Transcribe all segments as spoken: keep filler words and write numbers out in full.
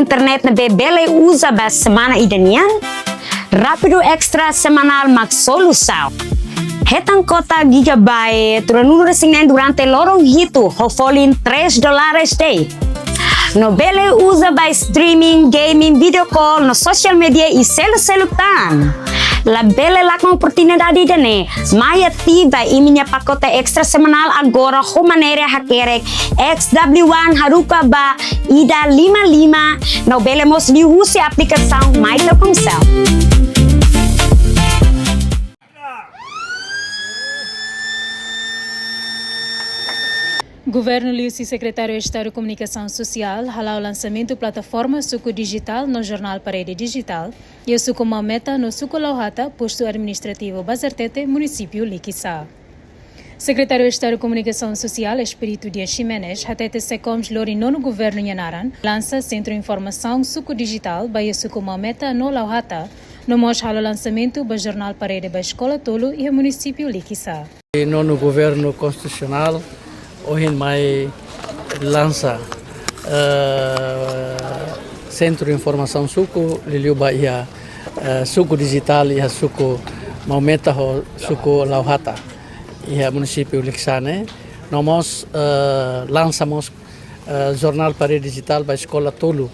Internet ne'ebé bele uza ba semana ida nian, Rápidu Extra semanál mak solusaun. Hetan kuota gigabyte ruanulu-resin-neen durante loron hitu ho folin três dólares de'it. No bele uza ba streaming, gaming, video call, no social media i seluk-seluk tan. Labele lakon oportunidade ida-ne'e, mai ativa imi-nia pakote extra semanál agora ho maneira hakerek X W one haruka ba ida lima lima, no bele mós liuhusi aplikasaun My Telkomcel. Governu liuhusi Sekretáriu Estadu Komunikasaun Sosiál hala'o lansamentu plataforma suku dijitál no jornál parede dijitál iha suku Maumeta no suku Lauhata, postu administrativu Bazartete, munisípiu Likisá. Sekretáriu Estadu Komunikasaun Sosiál, Expedito Dias Ximenes, hatete SEKOMS lori nonu governu nia naran, lansa Sentru Informasaun Suku Dijitál ba iha suku Maumeta no Lauhata, no mós halo lansamentu ba jornál parede ba eskola tolu iha munisípiu Likisá. Nonu governu konstitusionál ohin mai lansa, eh, Sentru Informasaun Suku, liuliu ba iha, eh, suku dijitál iha suku Maumeta ho suku Lauhata iha munisípiu Likisá ne'e. No mós, eh, lansa mós, eh, jornál parede dijitál ba eskola tolu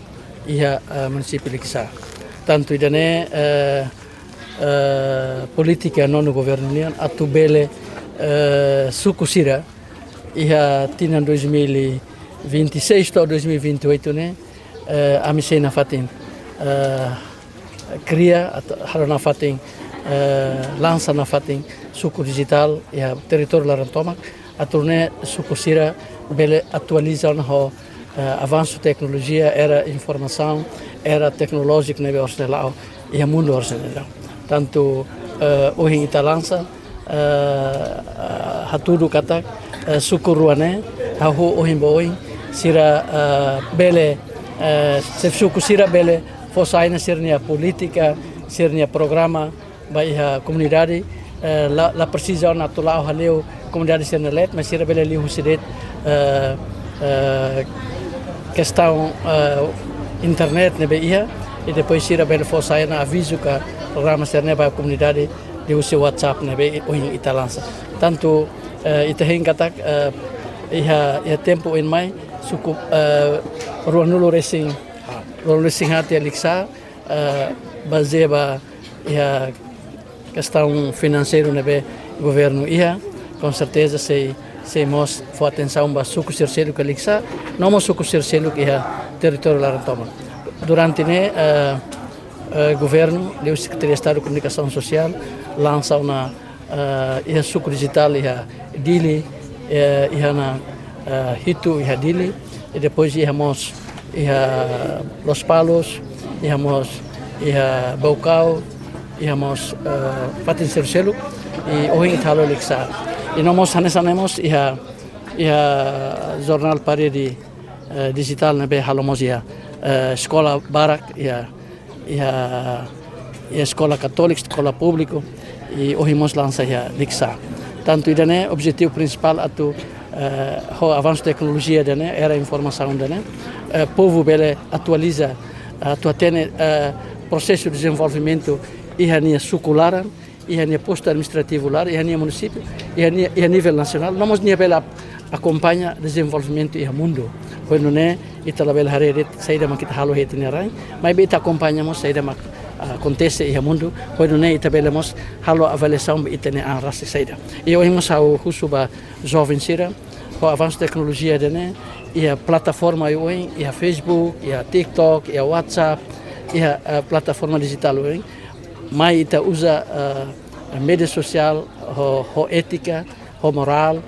iha, eh, munisípiu Likisá. Tantu ida-ne'e, eh, eh, polítika nonu governu nian atu bele, eh, suku sira iha tinan dois mil e vinte e seis to'o dois mil e vinte e oito ne'e, eh, ami sei nafatin, eh, kria atu halo nafatin, eh, lansa nafatin suku dijitál iha territóriu laran tomak, atu nune'e suku sira bele atualiza ona ho, eh, avansu teknolojia, era informasaun, era teknolójiku ne'ebé orsida la'o iha mundu orsida. Tantu, eh, ohin ita lansa, eh, hatudu katak, eh, suku rua ne'e, hahú ohin ba oin, sira, eh, bele, eh, xefe suku sira bele fó sai ona sira-nia polítika, sira-nia programa, ba iha komunidade, eh, la, la presiza ona atu la'o hale'u komunidade sira-nia leet, mas sira bele liuhusi de'it, eh, eh, kestaun, eh, internet ne'ebé iha, i depois sira bele fó sai ona avizu ka programa sira-ne'e ba komunidade liuhusi WhatsApp ne'ebé ohin ita lansa. Tantu, eh, ita hein katak, eh, iha, iha tempu oin mai, suku, eh, ruanulu-resin, ruanulu-resin-haat iha Likisá, eh, bazeia ba iha kestaun finanseiru ne'ebé governu iha, com certeza sei, sei mós fó atensaun ba suku sira seluk iha Likisá, no mós suku sira seluk iha territóriu laran tomak. Durante ne'e, eh, eh, governu, liuhusi Sekretaria Estadu Komunikasaun Sosiál, lansa ona, eh, iha suku dijitál iha Dili, eh, iha ona, eh, hitu iha Dili, i depois iha mós iha Lospalos, iha mós iha Baucau, iha mós, eh, fatin seluk-seluk, i ohin ita halo Likisá. I no mós hanesan ne'e mós iha, iha jornál parede, eh, dijitál ne'ebé halo mós iha, eh, eskola barak, iha, iha, iha eskola katólika, eskola públiku, i ohin mós lansa iha Likisá. Tantu ida-ne'e objetivu prinsipál atu, eh, ho avansu teknolojia ida-ne'e, era informasaun ida-ne'e, eh, povu bele atualiza, atu hatene, eh, prosesu dezenvolvimentu iha nia suku laran, iha nia postu administrativu laran, iha nia munisípiu, iha nia, iha nivel nasionál, no mós nia bele ap-, akompaña dezenvolvimentu iha mundu. Hodi nune'e ita labele haree de'it saida mak ita halo iha ita-nia rain, maibé ita akompaña mós saida mak, ah, akontese iha mundu. Hodi nune'e ita bele mós halo avaliasaun ba ita-nia an rasik saida. I ohin mós ha'u husu ba joven sira, ho avansu teknolojia ida-ne'e, iha plataforma oioin, iha Facebook, iha TikTok, iha WhatsApp, iha, eh, plataforma dijitál oioin, mai ita uza, eh, média sosiál ho, ho étika, ho morál,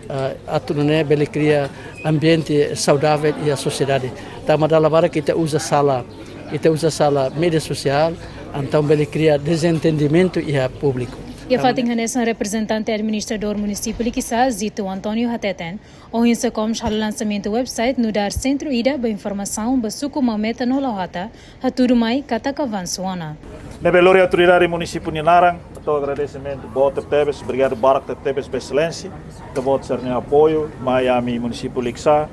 eh, atu nune'e bele kria ambiente saudavel iha sosiedade. Tanba dala barak ita uza sala, ita uza sala média sosiál, entaun bele kria dezentendimentu iha públiku. Iha fatin hanesan, reprezentante administradór munisípiu Likisá, Zito António, hateten, ohin SEKOMS halo lansamentu website nu'udar sentru ida ba informasaun ba suku Maumeta no Lauhata, hatudu mai katak avansu ona. Ne'ebé lori autoridade munisípiu nia naran, hato'o agradesimentu boot tebetebes, obrigadu barak tebetebes ba Exelénsia, ita-boot sira-nia apoiu mai ami munisípiu Likisá,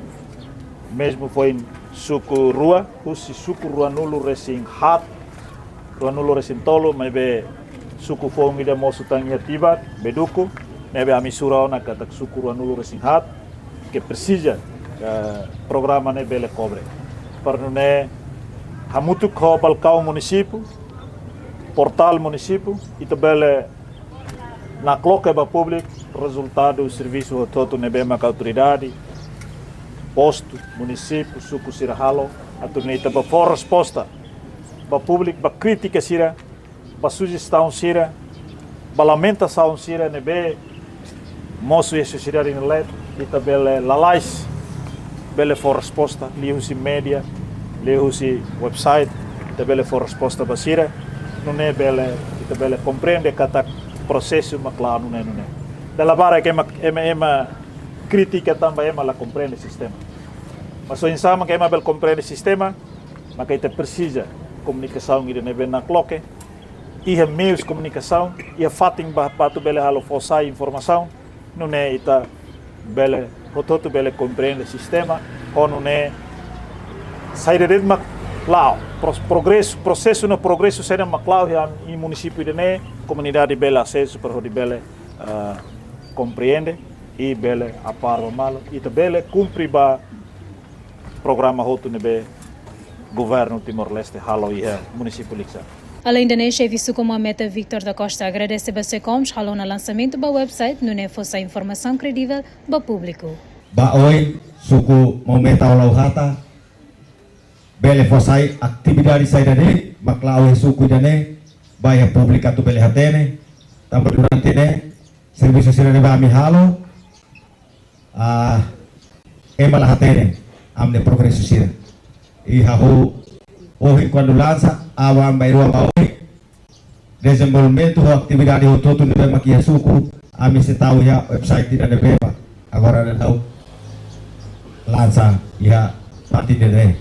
mezmu foin suku rua, husi suku ruanulu-resin-haat, ruanulu-resin-tolu, maibé suku foun ida mosu tan iha Tibar, Beduku, ne'ebé ami sura ona katak suku ruanulu-resin-haat, ke presiza, eh, programa ne'e bele kobre. Para nune'e hamutuk ho balkaun munisípiu, portál munisípiu, ita bele nakloke ba públiku rezultadu servisu hotu-hotu ne'ebé mak autoridade, postu, munisípiu, suku sira halo, atu nune'e ita bele fó resposta ba públiku, ba krítika sira, ba sujestaun sira, ba lamentasaun sira ne'ebé mosu iha sosiedade nia leet, ita bele lalais, bele fó resposta, liuhusi média, liuhusi website, ita bele fó resposta ba sira, nune'e bele, ita bele komprende katak prosesu mak la'o nune'e, nune'e. Dala barak ema, ema, ema krítika tanba ema la komprende sistema. Mas oinsá mak ema bele komprende sistema, maka ita presiza komunikasaun ida ne'ebé nakloke, iha meius komunikasaun, iha fatin ba, ba atu bele halo fó sai informasaun, nune'e ita bele, hotu-hotu bele komprende sistema, ho nune'e saida de'it mak la'o, pros-, progresu, prosesu no progresu saida mak la'o iha, iha munisípiu ida-ne'e, komunidade bele asesu para hodi bele, eh, komprende i bele apár ba malu, ita bele kumpre ba programa hotu ne'ebé governu Timor-Leste halo iha munisípiu Likisá. Aleinde ne'e, xefe suku Maumeta Victor da Costa agradese ba SECOMS halo ona lansamentu ba website, nune'e fó sai informasaun kredivel ba públiku. Ba oin, suku Maumeta Olau Hata bele fó sai atividade saida de'it mak la'o iha suku ida-ne'e, ba iha públiku atu bele hatene, tanba durante ne'e servisu sira ne'ebé ami halo, ah, ema la hatene ami-nia progresu sira. I hahú ohin kuandu lansa, aban-bainrua ba oin, dezenvolvimentu ho atividade hotu-hotu ne'ebé mak iha suku, ami sei tau iha website ida ne'ebé mak agora daudaun lansa iha parte ida-ne'e.